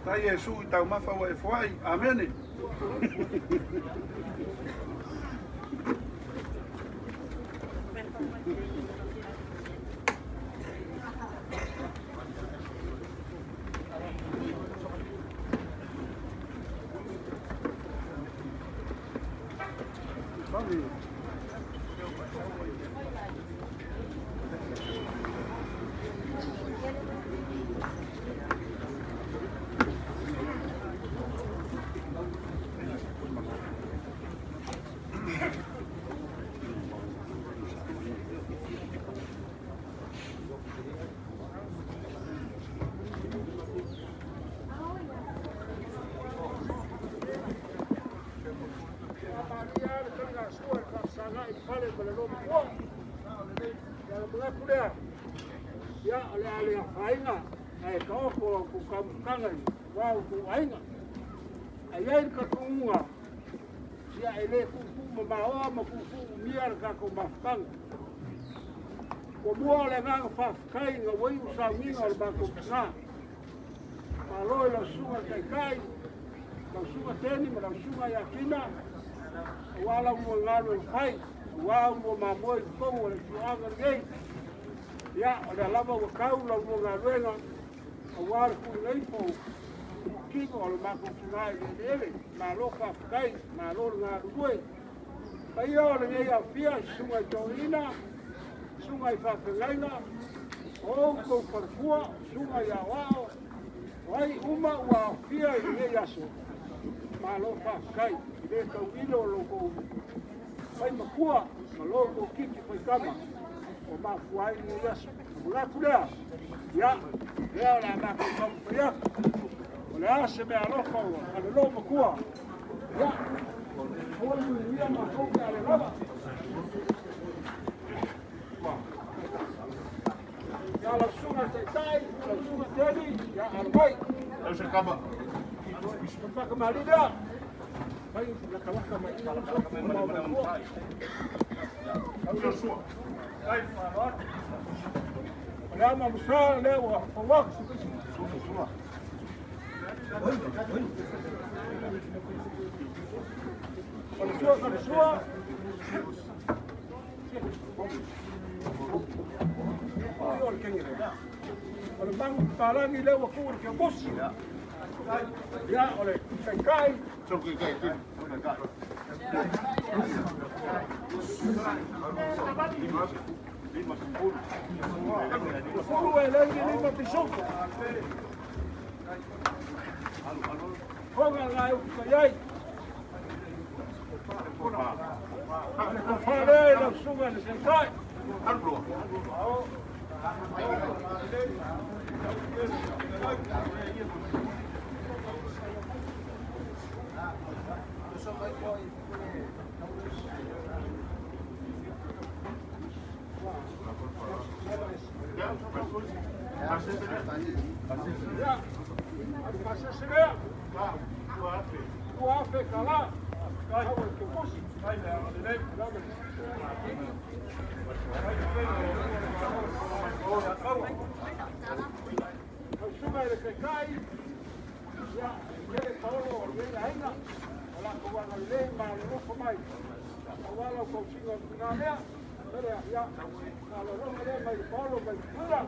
Tai Iesu i taumafa ua e foai. Amene. Ia, o le a le afaina, ae taoto la outou taumafataga i va o outou aiga. Ae i ai le talitonuga, ia e le tuutuumamaoa ma tuutuuumia le tatou mafutaga. Muamua o le agaga faafetai ina ua iu sauniga o le matou tina. Malo i lau susuga i le Taitai, lau susuga Teni ma lau susuga ia Tina, aua la ulua galuega fai, aua ulua mamoe i totonu o le afioaga lenei. Ia, o lea lava ua tau la ulua galuega, aua le tuuina ifo o tino o le matou tina i le eleele. Malo faafetai, malo le galulue. Paia o lenei aofia i susuga i toeaiina, susuga i faafeagaiga, o outou falefua, susuga i aoao, o ai uma ua aofia i lenei aso, malo faafetai. E le tauilo lo outou fai matua ma lo outou titi faitama ua mafua ai lenei aso. Manatu lea, ia, lea o le a matou taumafai atu. O le a se meaalofa ua alelo matua, ia, aua le mulimulia matou pe a le lava. Ia lau susuga i le Taitai, lau susuga Teni, ia alo mai. Lau se kama. Whakamali lea. Mai lakalaka mai i matua. Joshua. Ai. O le ama musa lea ua fauak. O le sua ka le sua. O le O le magu palagi lea ua tuu i le keokusi. Ia, o le taitai. Fulu e lengi lima pisuku. Honga ngai uku kai ai. O le kofa lea i lau susuga i le taitai. Ia, pasese lea. 2000 kala. Au e keokusi. Lau susuga i le taitai, ia, e tele paolo o lenei aiga, o latou agalelei ma alolofa mai. Aua lau tausiga o le tina lea, lea, ia, alolofa lea mai le paolo mai Tutuila.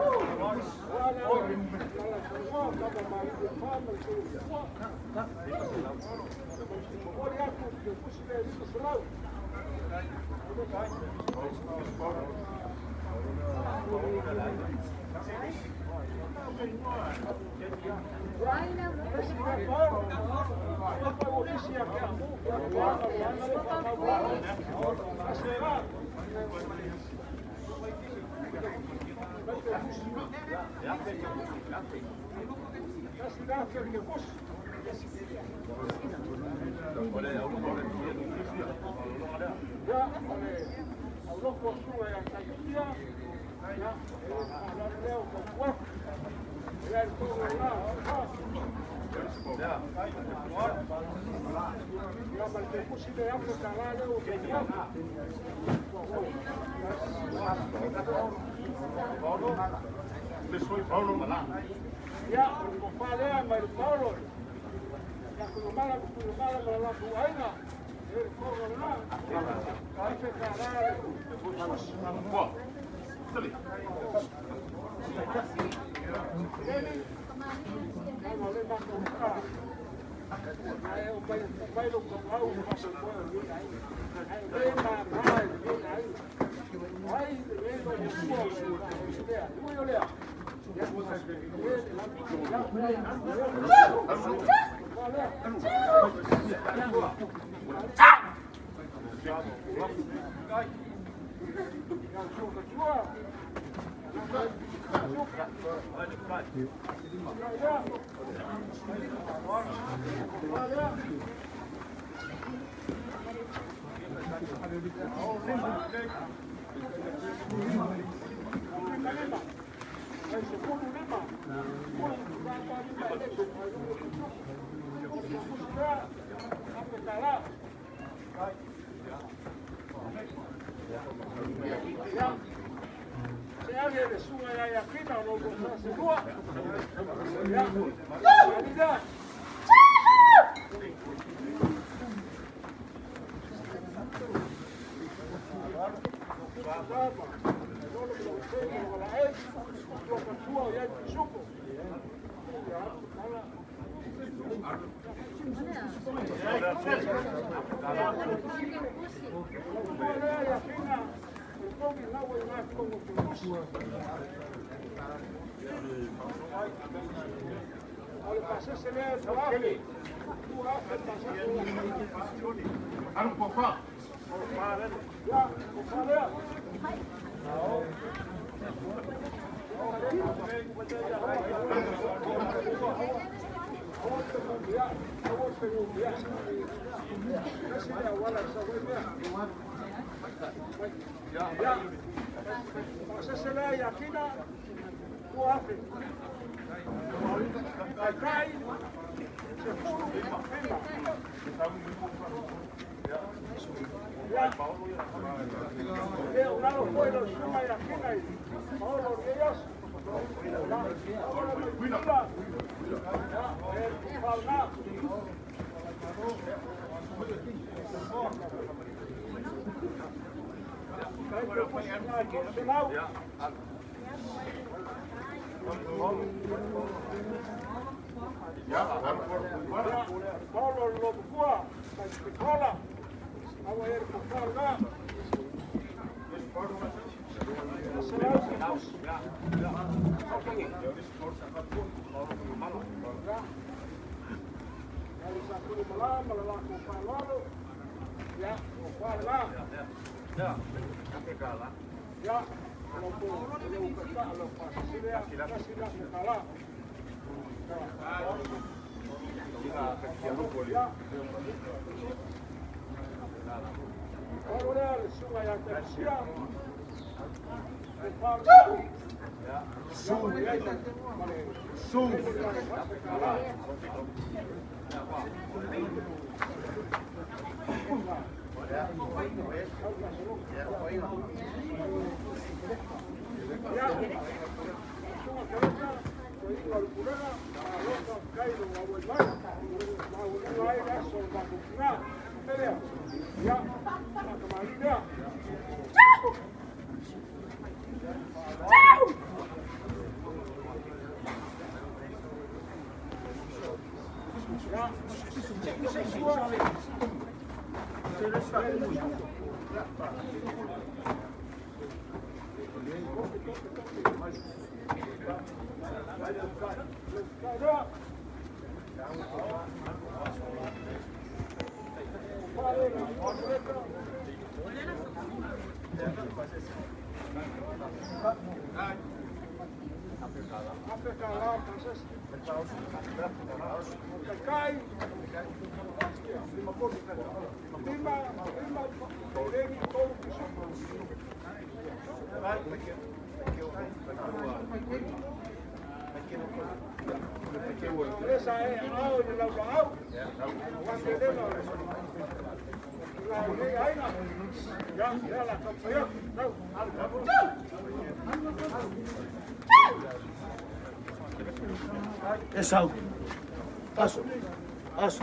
Aua le ala Samoa, kama mali'i e fa ma le tele o tua. Momoli atu le keokusi lea e 500. Ia, o le auloko o susuga ia Taitia, ia, e le faaaloalo lea o tautu atu. Ia, le toga o la, ia, ma le keokusi le $1,000 lea ua tautu atu. Ia, o le tofa lea mai le paolo, ia Tuigamala ma Tuigamala ma le latou aiga, e le toga lena, $1,000 le keokusi. Leni, ana o le matou ae o mai mai lo kau au ma se moe o le aiga. Ae le ma e le aiga. O ai le le lo le tua o le lea. Ui o lea. Ia, Se age le suga ia Iakina o lo sa se lua. Ia, alida. Sama, lolo mo se mo la e, tua patua o ia pisuko. Ia, ala. Tua lea Iakina, o tongi lau e ngā tongo keokusi. O le pasese lea 2000. 2000 pasese lea. Ia, o fa lea. Ia, pasese lea Iakina, 2000. Taitai, 15. Ia, e o lalo foi lau susuga Iakina i Paolo o lenei aso. Ia, Paolo mai Tutuila. Ia, e le tofa lena. Tai keokusi na e 300. E sau. Aso. Aso.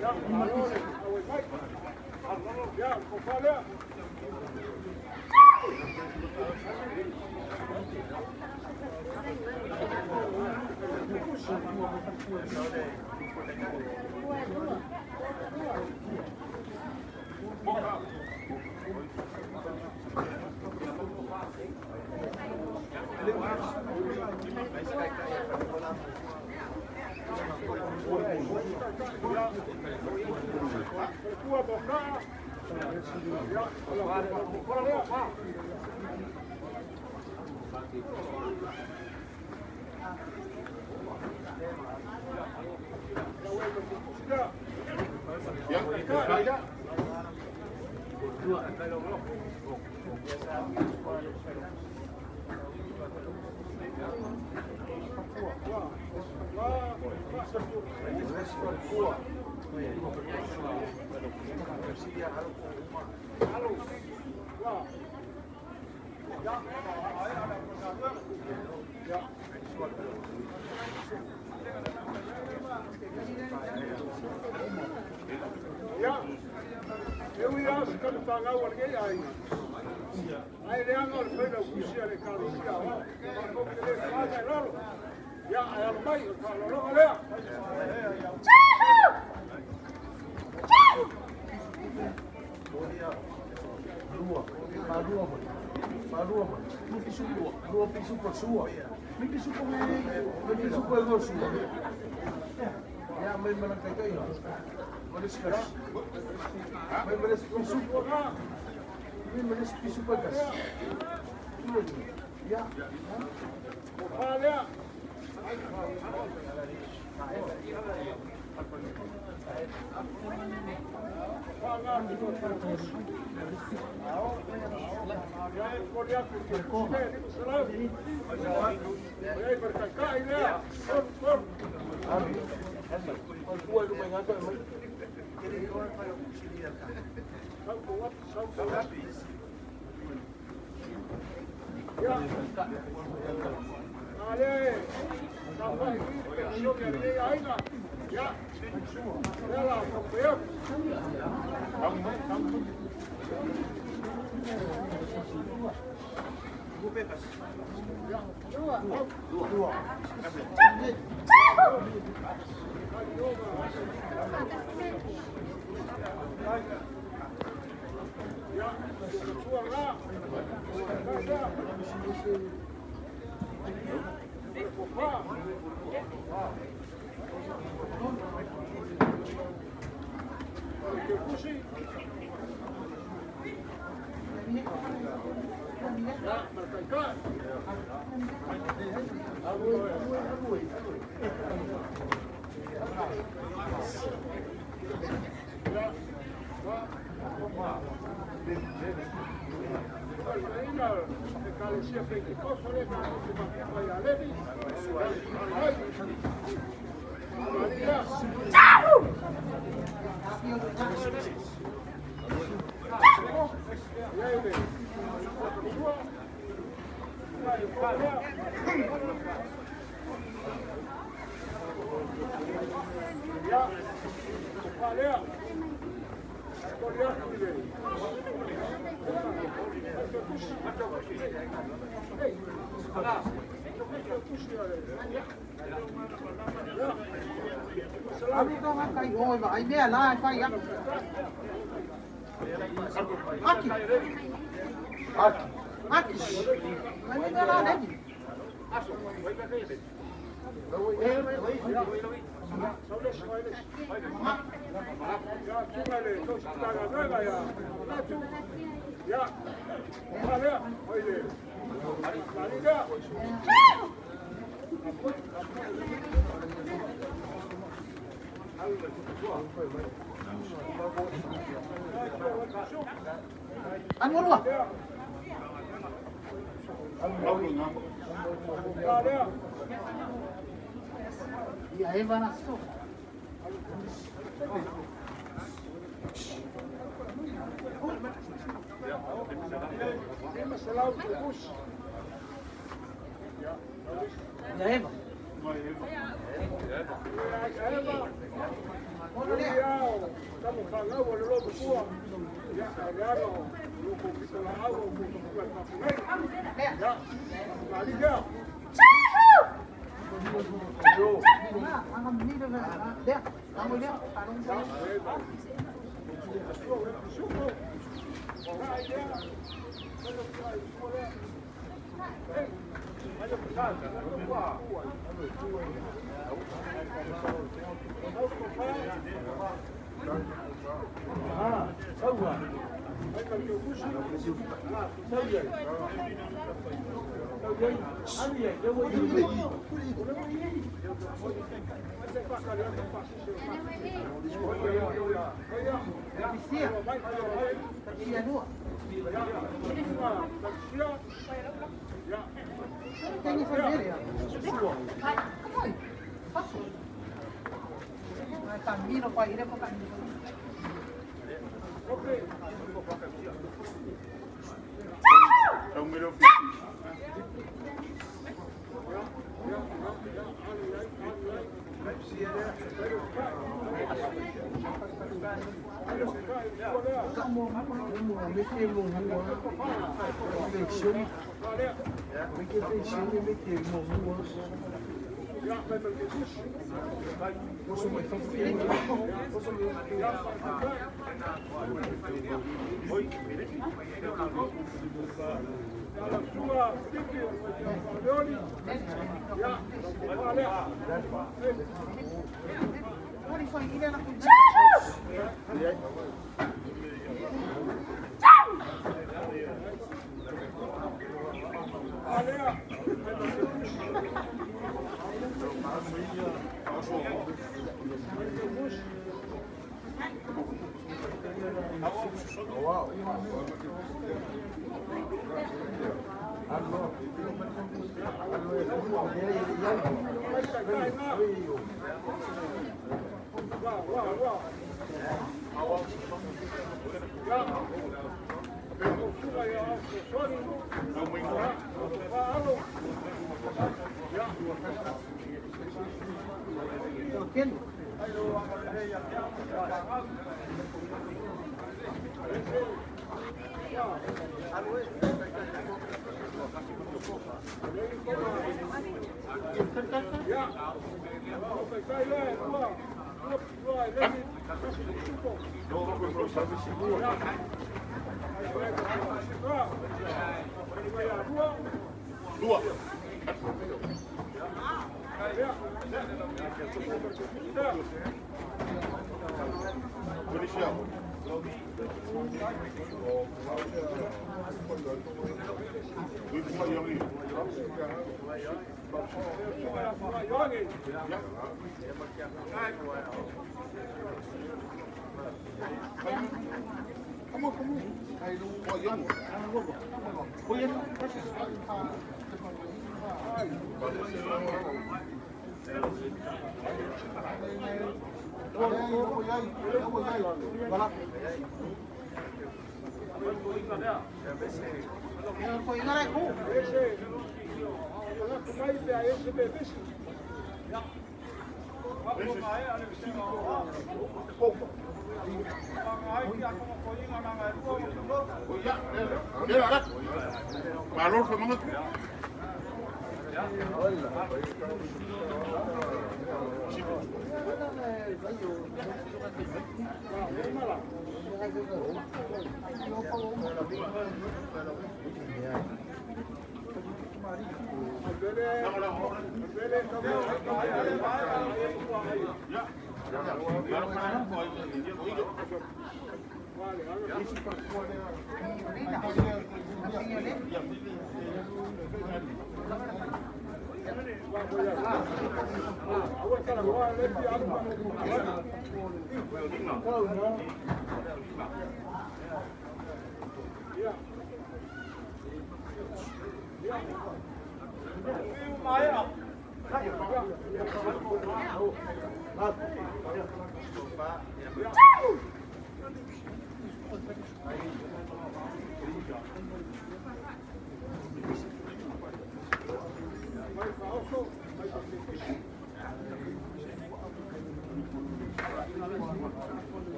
Ia, E ui a se tamatagau a lenei aiga, ae leaga o le failautusi a le Ekalesia Aoao. Matou te le faaga i lalo, ia ae alo mai, o le faaaloaloga lea. O lea.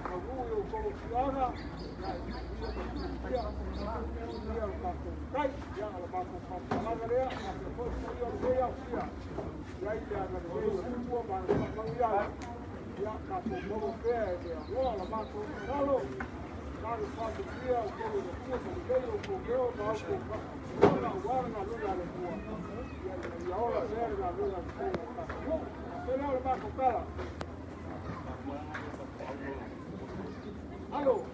Taunuu i outou afioaga, ia e manuia ma fiafia ia lo tatou Matai. Ia, o le matou faamatalaga lea, faapea foi le paia o lenei aofia, i ai le agalelei o le Atua ma ana faamanuiaga, ia tatou maua pea e le aoa. O la matou tatalo, saga faamanuia outou e le Atua ma lelei outou leo ma outou faafofoga aua le galuega a le Atua, ia ina ia ola pea le galuega i totonu o le tatou nuu. Faapea lea o le matou tala. Alo,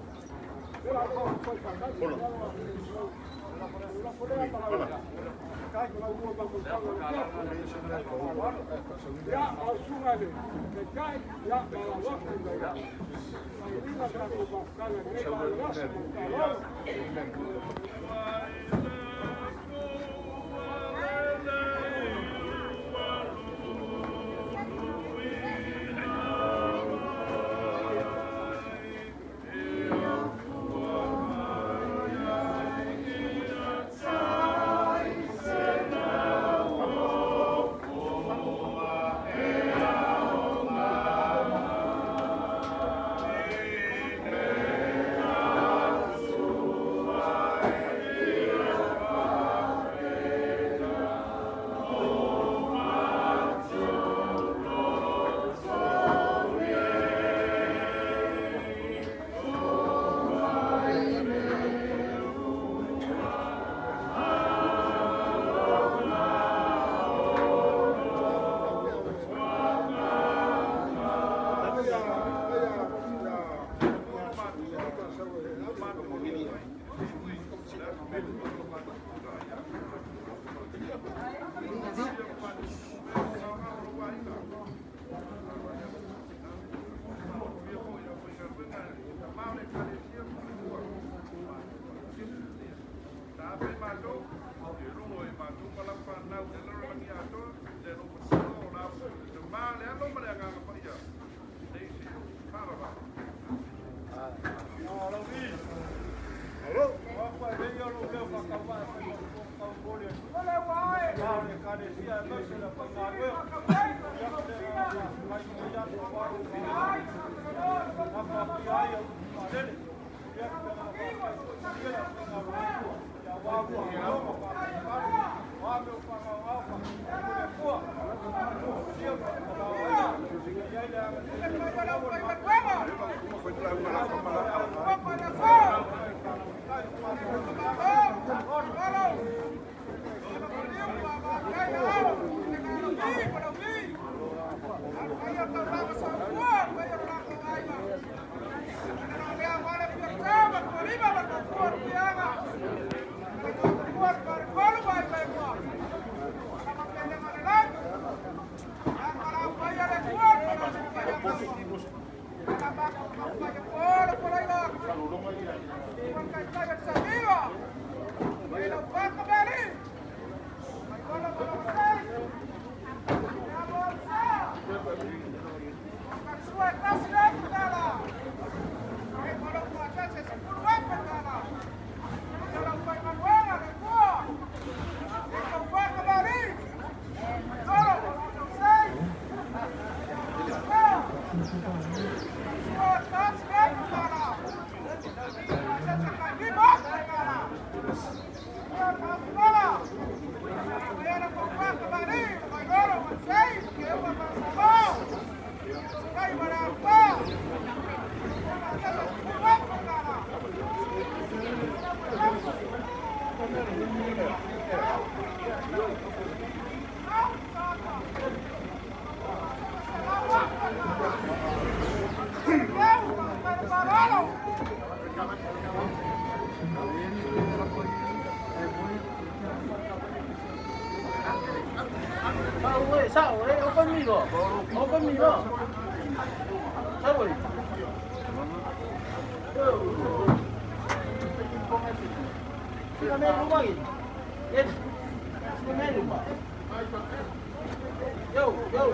Yo, yo.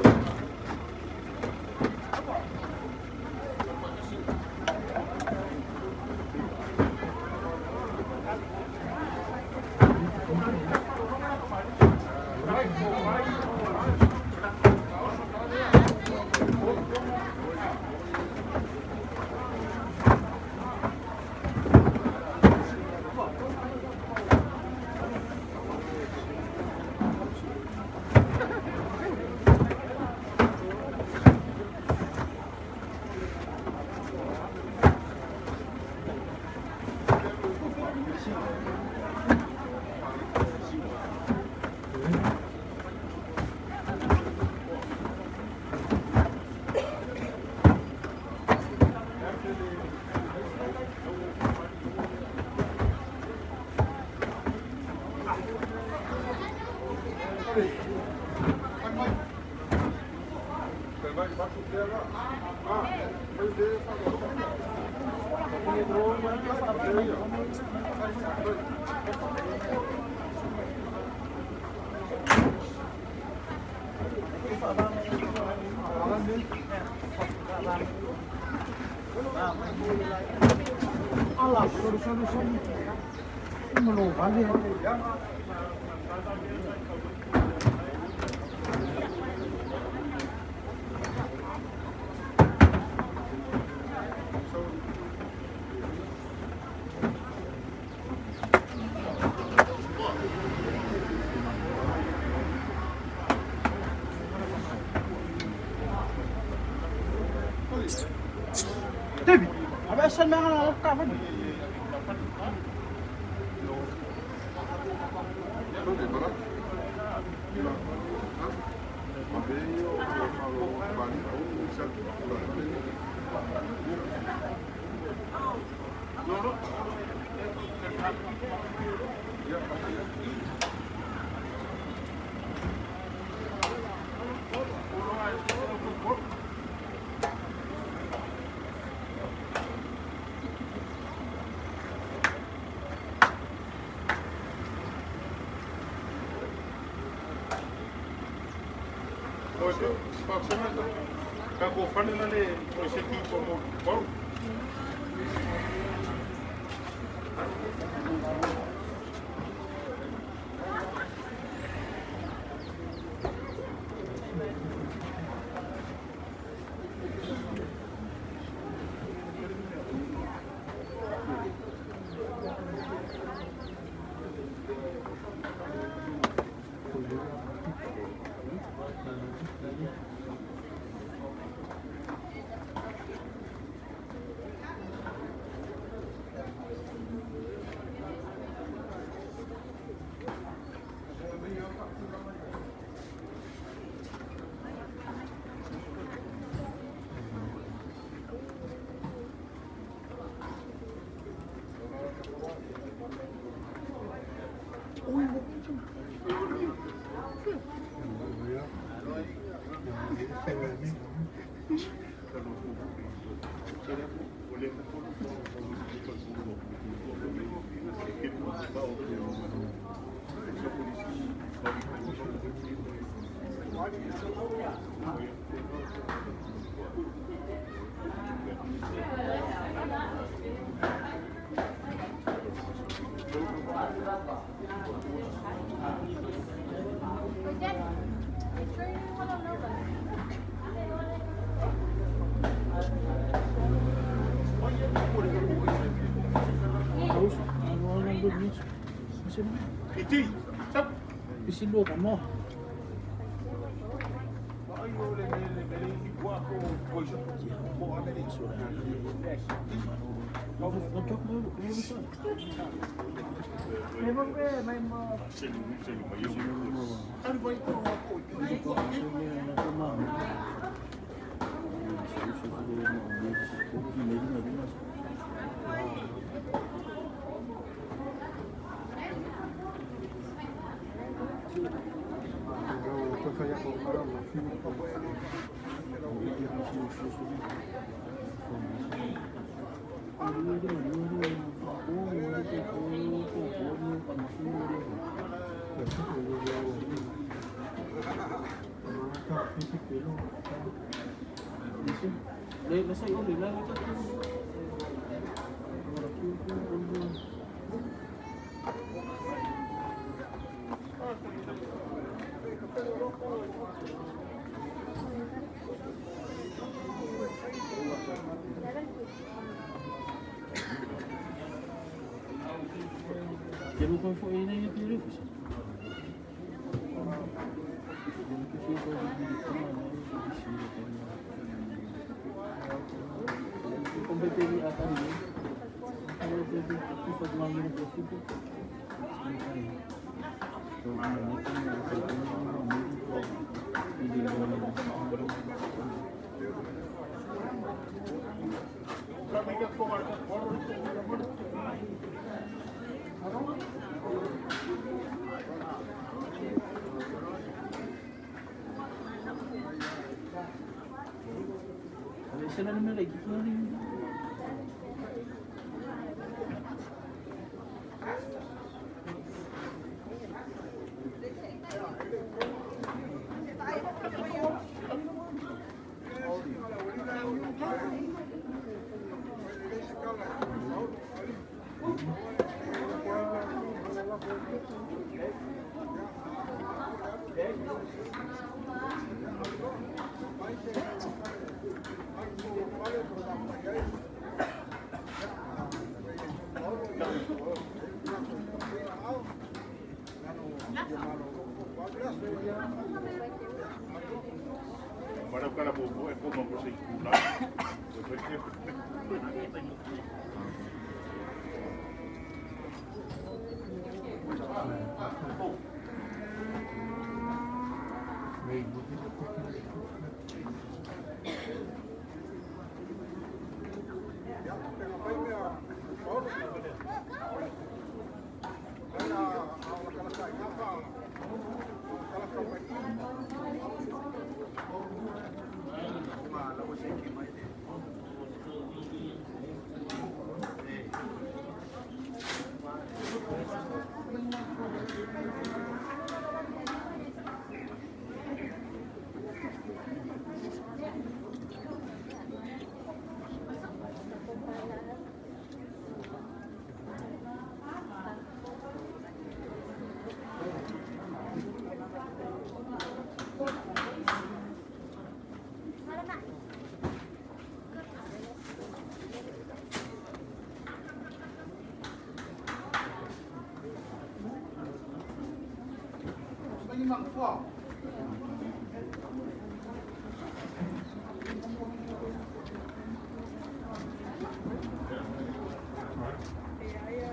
Ala, sorry, sorry, sorry. Malo vale. David, ave sa mea na ka fa. Isi lua ka mo. Se la le mea laitiiti lava le. Mara kala bo e koma mo se kula.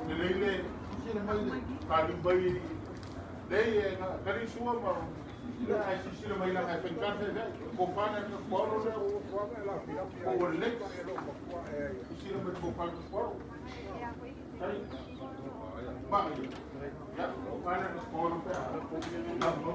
Le le le e kari sua ma le ai si sila mai la ai fenkate le ko fana ko poro le ko le sila mai ko fana ko poro kai ba ya ko fana ko poro pe no no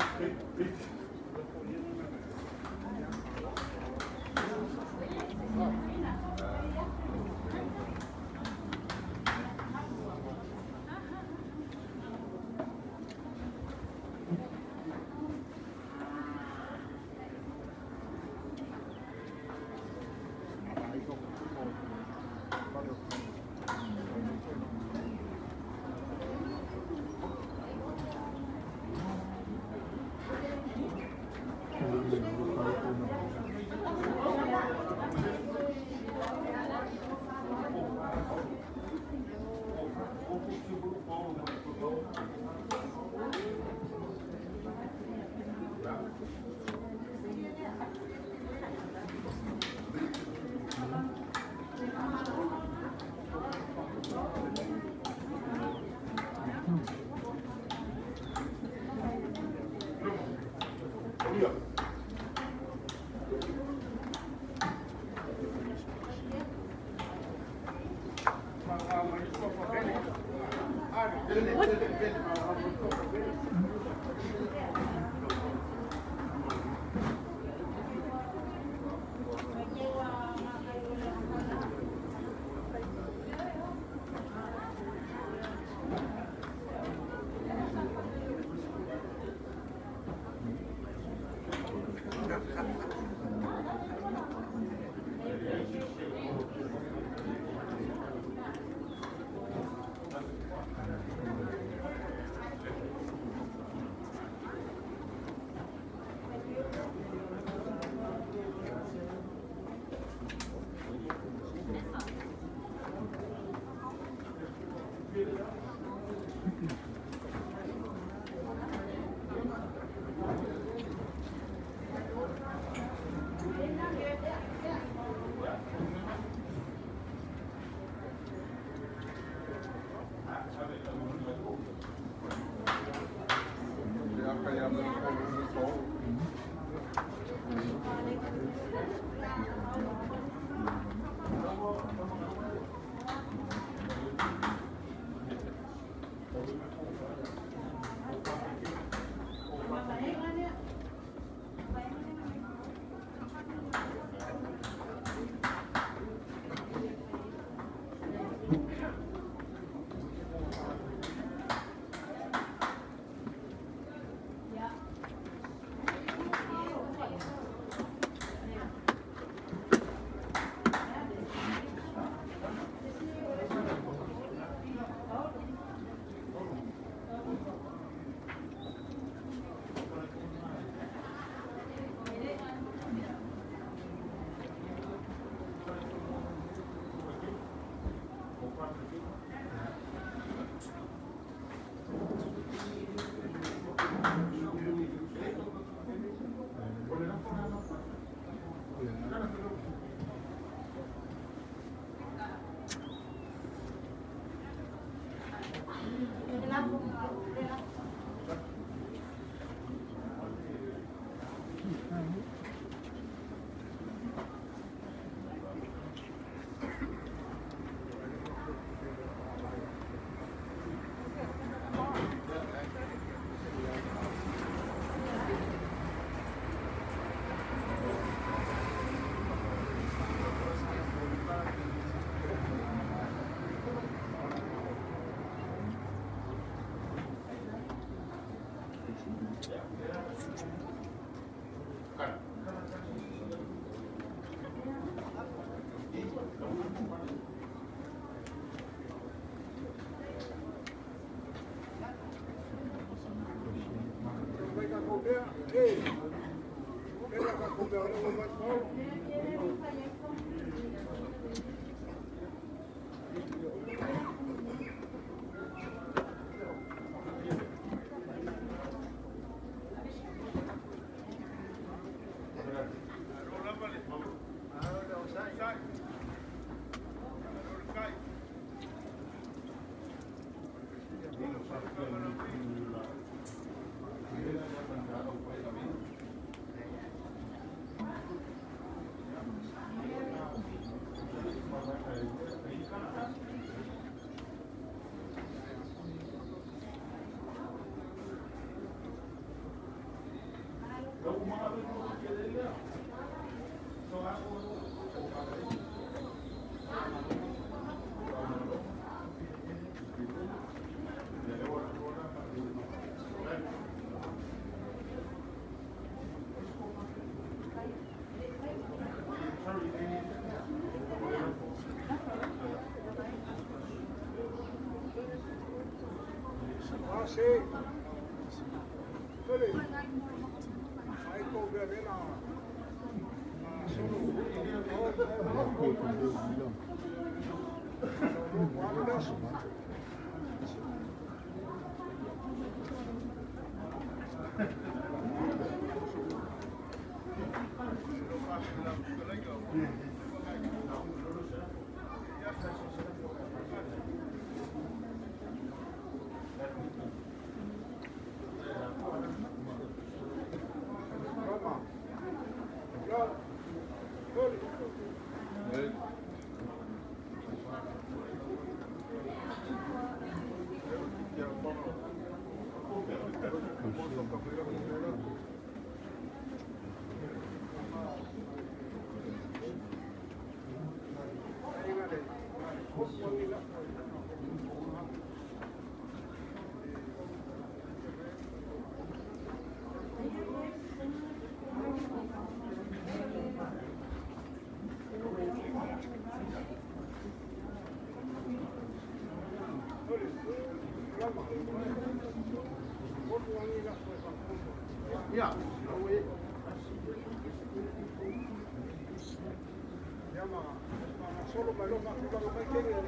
Mai tatou mea, e, e la tatou mea o lea ua mai Paolo. Ah, se. Tole. Ai ko mea le la. Solo. Roma. Ya. Tole. Ia, Ia ma solo mai lo ma mai kenge le.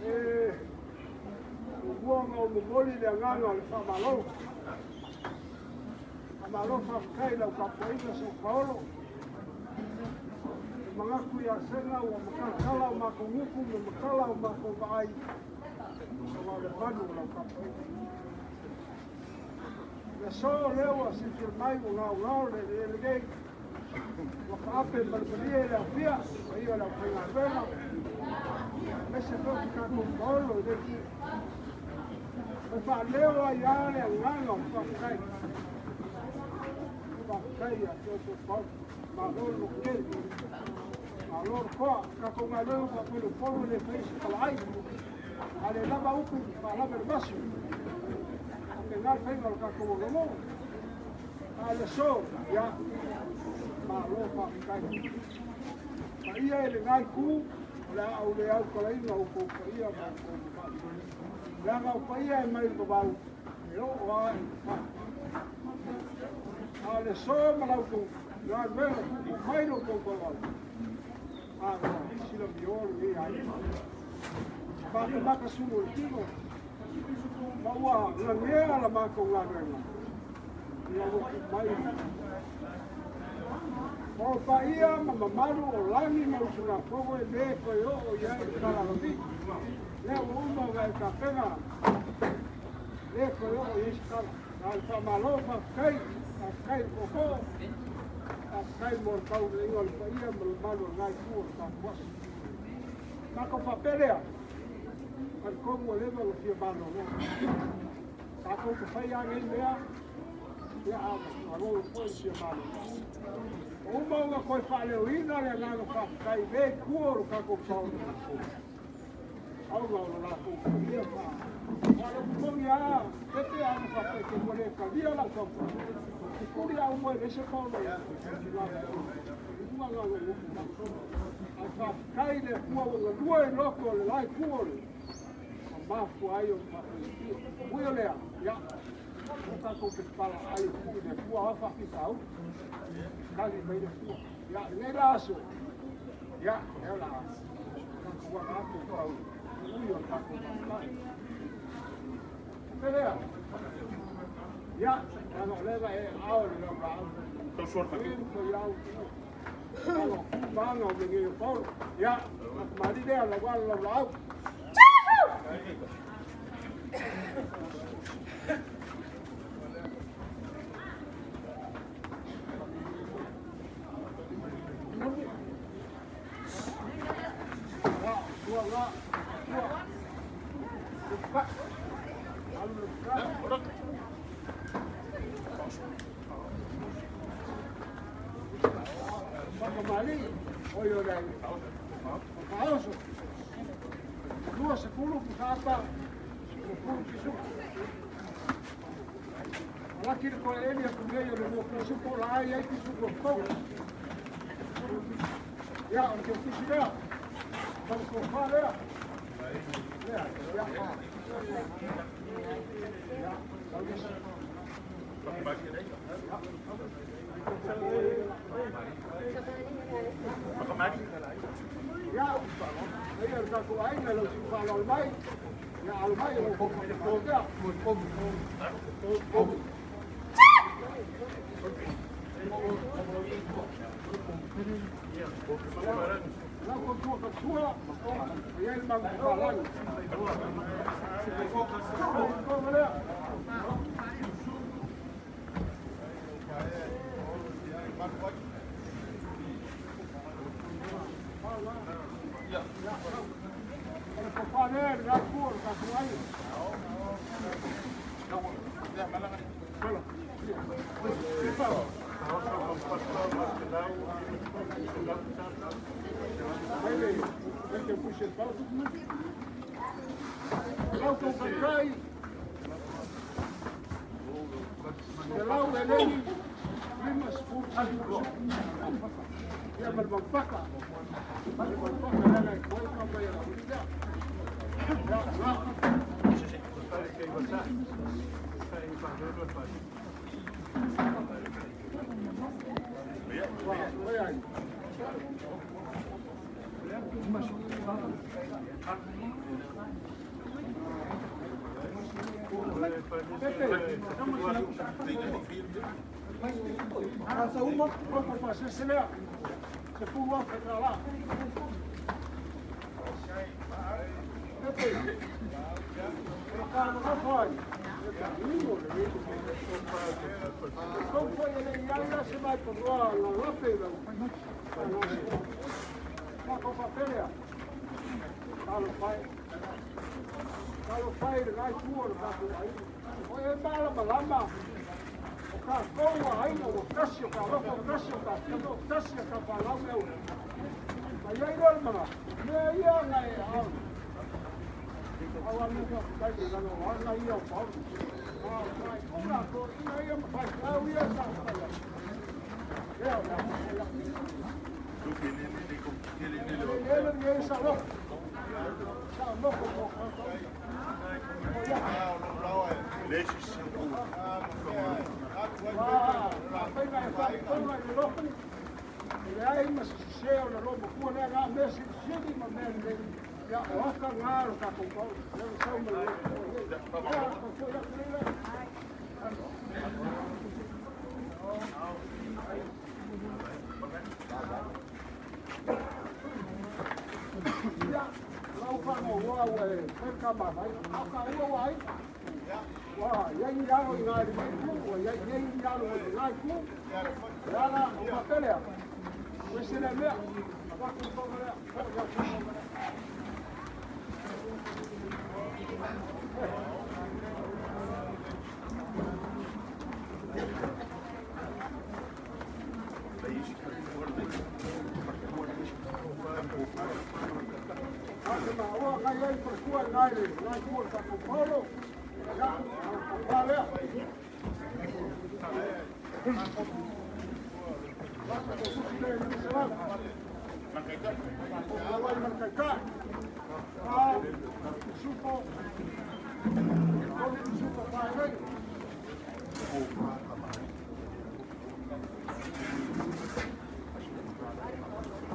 E ua ma o momoli le agaga o le faamalo. Faamalo faafetai i lau tapuaiga Sau Paolo. E manatu ia Sega ua makalatala o matou gutu ma matala o matou vaai ona o le malu o lau tapuaiga. Le aso lea ua silasila mai ua gaogao le eleele nei, ua faape malemalie le afia, paia o le aufaigaluega, aemaise foi o le tatou Paolo i le itu. E faaleo ai lava le agaga o le faafetai. Faafetai ia te outou Paolo. Malo le lototele. Malo le toa. Tatou galuega faapea Upolu e le faia se talaai. A le lava upu, faalava i le maso. Faapena le faiga o le tatou aganuu. A o le aso, ia, malo faafetai. Paia i lena itu, o le a ou le autalaina outou paia ma outou mamalu. Leaga o paia e mai le vavau, e oo lava i le fale. A o le aso ma la outou galuega tuutuu mai lo outou valaau, a ua silamio lenei aiga. Matamata sulu o le tino, ma ua gagea la matou galuega, ina ua tuu mai. O paia ma mamalu o lagi ma usugafono e lē toe oo i ai le talagavi'i lea ua uma ona e tapena lē toe oo i ai se tala a le faamālō faafetai faafetai le tootoo faafetai mo le tauleleiga o le paia ma le mamalu o lena itu o le tatou aso matou faapea lea talitonu ua leva ona fia malolo tatou te fai a nei mea ia a lagona foi le fia malolo ua uma ona toe faaleoina le agaga faafetai i le itu o le tatou paolo ona o le latou paia faalopoponi a pepe ana faapea te ua le talia lau taufa puli au moe le se paolo ae faafetai le Atua ua galue i loko o le la itu o le mafua ai o le faafaigatia ui o lea ia o tatou te palaai i le Atua a faafitauli tali mai le Atua ia lenei la aso ia lea la tatou aga atu tau ui o le tatou faafetai pelea ia leaga o lea e ao le laulaau tau maga o le Paulo ia mali lea la wala laulaau. Whakamali, o i o le whakaoso. 20 pusapa, 10 pisuku. Alaki le koe eli aku nei o le lua pisuku o la ai ai pisuku o tou. Ia, o le teo pisi lea. O le kofa lea. Lea, ia. Ia, tau Ia, ia le tatou aiga lau siufaalalo mai. Ia, alo mai lau kea. Lau tua ka tua, ia le magu whalagi. Ko lea. O le kofa lea, le rai kua o le tatou aiga. Lau tou kai te lau eleni 50 ia ma le maupaka ma le maupaka lea e koe ka mai lau lea ia la. Oi ai. Pepe, Asa uma, pronto para se lea. Se pulu afe ka la. Pepe. O ka no ka fai. Ko foi ele ia ia se mai por lá la la pe la. Ka ko pa pelea. Talo fai. Talo fai le ngai tua le tatou ai. O e mala malama. O ka koua aina o kasi o ka loko o kasi o ka tino o kasi o ka whalau mea ua. Ma ia i roa mana. Mea ia ngai e au. Au anu ka kai te lano o anga ia o paulu. A o kai kura ko ina ia ma whai kau ia sa whai. Ea o ia. Ele ele sa loko. Sa loko ko ka. Leai ma se sese o le lobo kua lea ngā mea silisili ma mea lelei. Ia, o aka ngā o tatou pau. Lea o sau ma le lobo. Ia, ko foi atu lea. Ia, lau whanau ua e whenka mawai, au ka ua wai. Wa, iai ni alo i ngai mai ku, wa iai iai ni alo i ngai ku. Lala, o papelea. Wese le mea, awaku tonga lea, o ia tonga lea.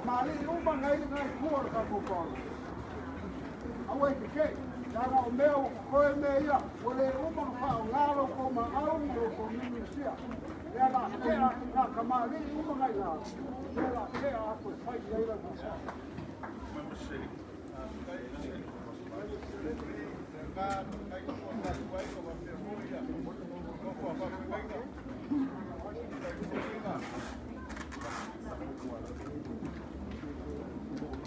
Mali uma ngai ngai kua ka ko. Awe ke ke, dara o mea o koe me ia, o le uma fa o ngalo ko ma au mo ko ni sia. Le la ke a ka ka mali uma ngai la. Le la ke a ko fai ia la ko sa.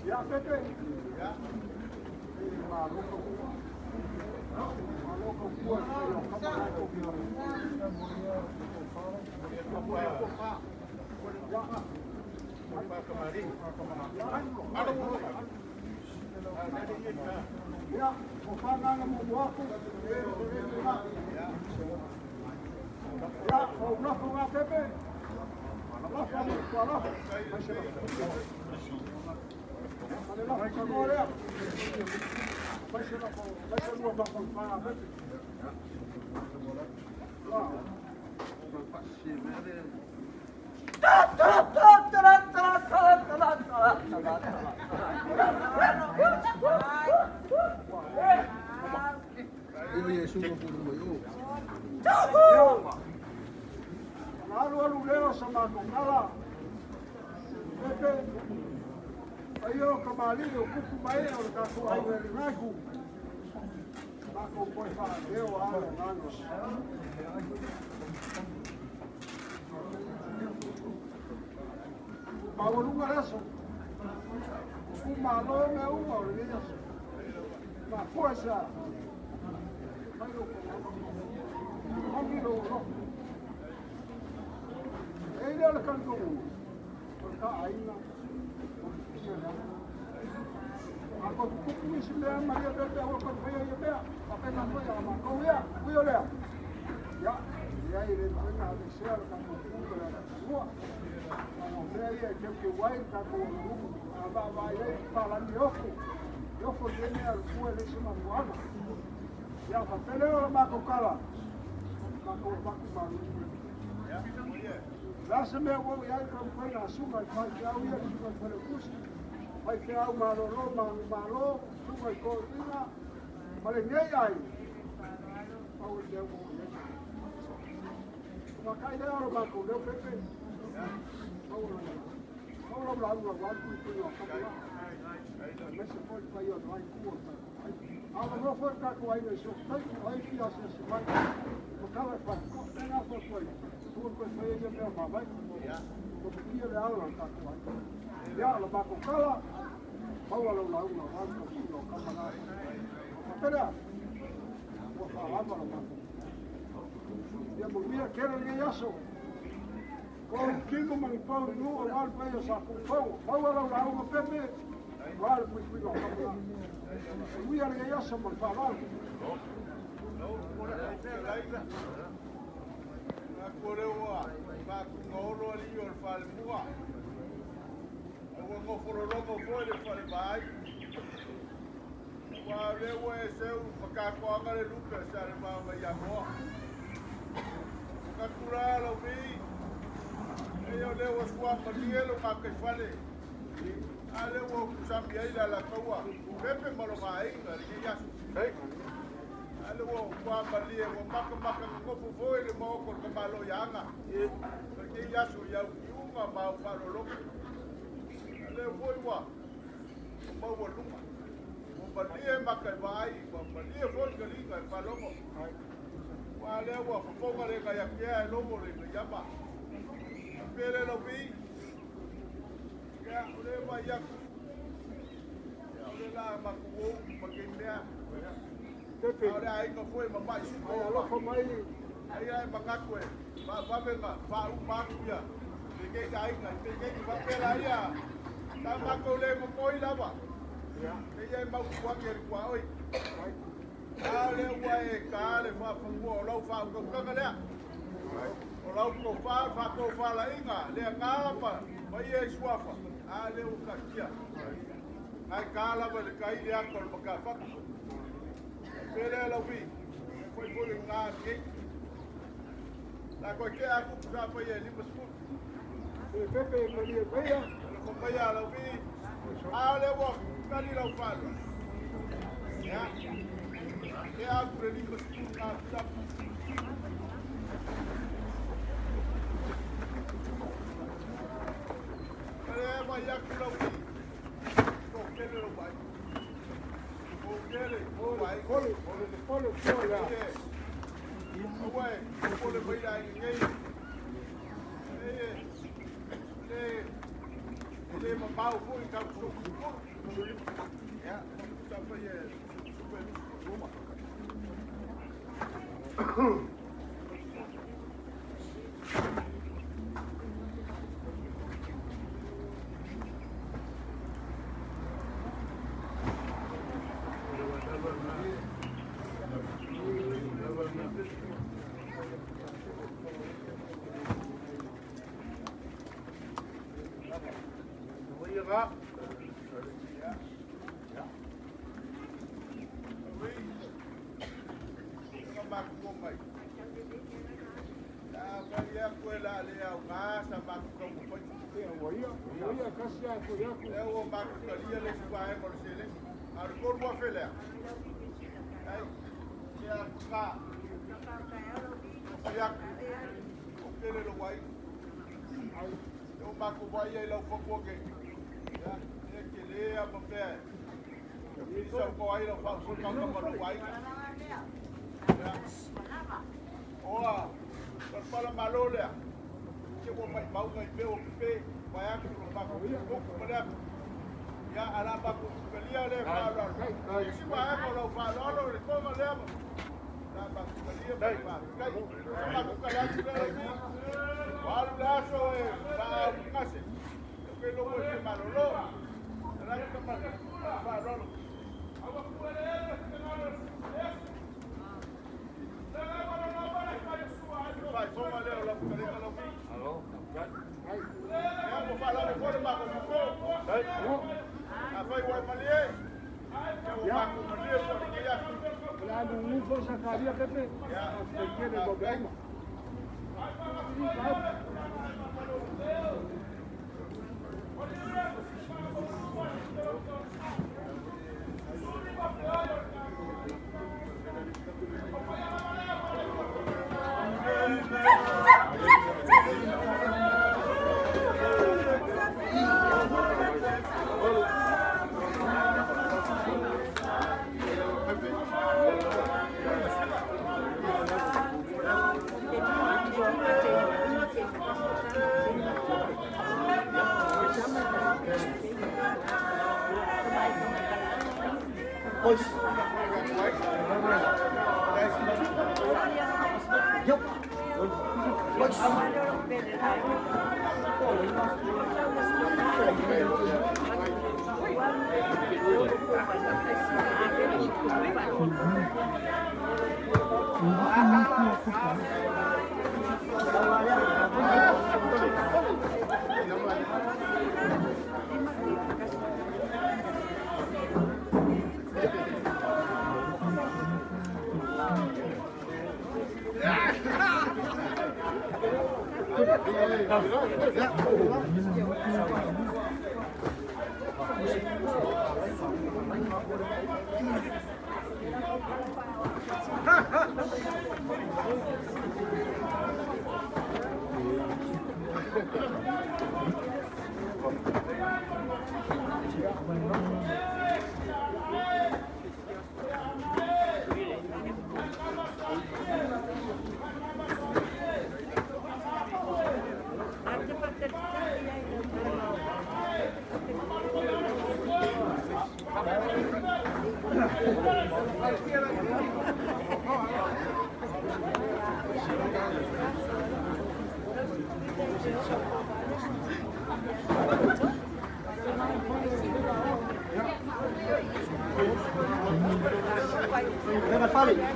Ya Pepe. Ya. Maloko. Maloko kua Ya, o whananga mo moaku, e e e Ya, o lafo ngā Pepe. Lafo mo kua lafo. Mai se lafo. Ale lafo ka ngorea. Mai se lafo, mai se lua mako whanga Pepe. Alu alu leo sa makongala. Pepe. Aio ka mali o kuku mai o le tatou ai le ngaihu. Mako koe wha leo a le ngano. Maualuga le aso. Ku malo me uma o le aso. Ma fua sa. Mai lo ko. Hangi lo lo. E ile o le kantongu. O le ka aina. O le pia le ana. A ko kuku isi mea Maria Pepe o ko whaia ia mea. A pena foi a ma kau ia. Ui o lea. Ya, ia i le whainga a le sea le tatou kuku le ua. O mea ia e keu keu ai tatou a va va ia palani ofu. Ofu le mea le kua le se mafuaga. Ia whapele o le mako kala. Mako mako maru. La se mea wau ia ka whai na sunga i whai ke au ia sunga i whare kusi. Whai ke au malolo malo, sunga i ko inga. Male nei ai. Au le au mo ia. Makai lea o mako leo Pepe. Au la. Au la la la la ku ku yo ka la. Me se foi pa yo ai ku o ta. Au la foi ka ku ai so tai ai ki a se se mai. O kala pa ko tena fo foi. Tu ko foi ia mea ma vai. Ko ki le au la ka ku ai. Ya la mako kala. Au la la la la ku ku yo ka la. Ka pera. O fa la la mako. Ia mo mia kere ni aso. Ko kingo mani pau nu o wal pa ia sa ku pau. Pau ala la u pepe. Wal ku ku no ka. Ui ala ia aso mo fa la. foi ua maualuga. Ua malie maka e vaai, ua malie foi taliga e faalogo. Ua lea ua fofoga le gaiakea e logo le gaiama. Pele lau vi. Ia, o le vai aku. Ia, o le la maku ou ma ke mea. Pepe. A o le aiga foi ma mai suka Ai o alofa mai. Ai ai mangaku e. Faavave faauma atu ia. Le aiga, te keiki faapea ia. Ta makou le mokoi lava. Ia. E ia e mautuagi e le tuaoi. A lea ua e ka le faafanua o lau faautautaga lea. O lau tofa faatofalaiga le agaga ma ia i suafa. A lea ua taatia. Ae ka lava le kai le ata o le matafata. Pe lea lau vi. Foi foi le gā nei. La koe ke aku sa pai e 50. E Pepe malie maia. Alofa mai a lau vi. A lea ua tali lau faalua. Ia. Ke aku le 50 ngā tapu. Kare mai aku lau vi. Ko kele lau vai. Ko kele, ko vai. Ole, ole, ole. Aue, ko le mai lai nei. E le le ma pau foi ka su. Ya, sa pa ye super ruma. Ia Ia, ua ia, ua ia kasi a ko iaku. Oa, pala malo lea. Ke ua mai mauga i mea o pepe, vai atu lo mako kuku ma lea. Ia ala mako kalia le faaaloalo. Isi vaega o lau faaaloalo le toga lea ma. La mako kalia ma ma kai. Mako kalia atu lea lau. Walu le aso e faaugase. Ke logo e malolo. Ala ka ma faaaloalo. Vai, toma lea o lau kalia lau. Ia mo faaaloalo foi le mako kuku. A fai ua malie. Ia o mako malie po le ia. O le a nunufo Sakaria Pepe. A kele mo uma. fale.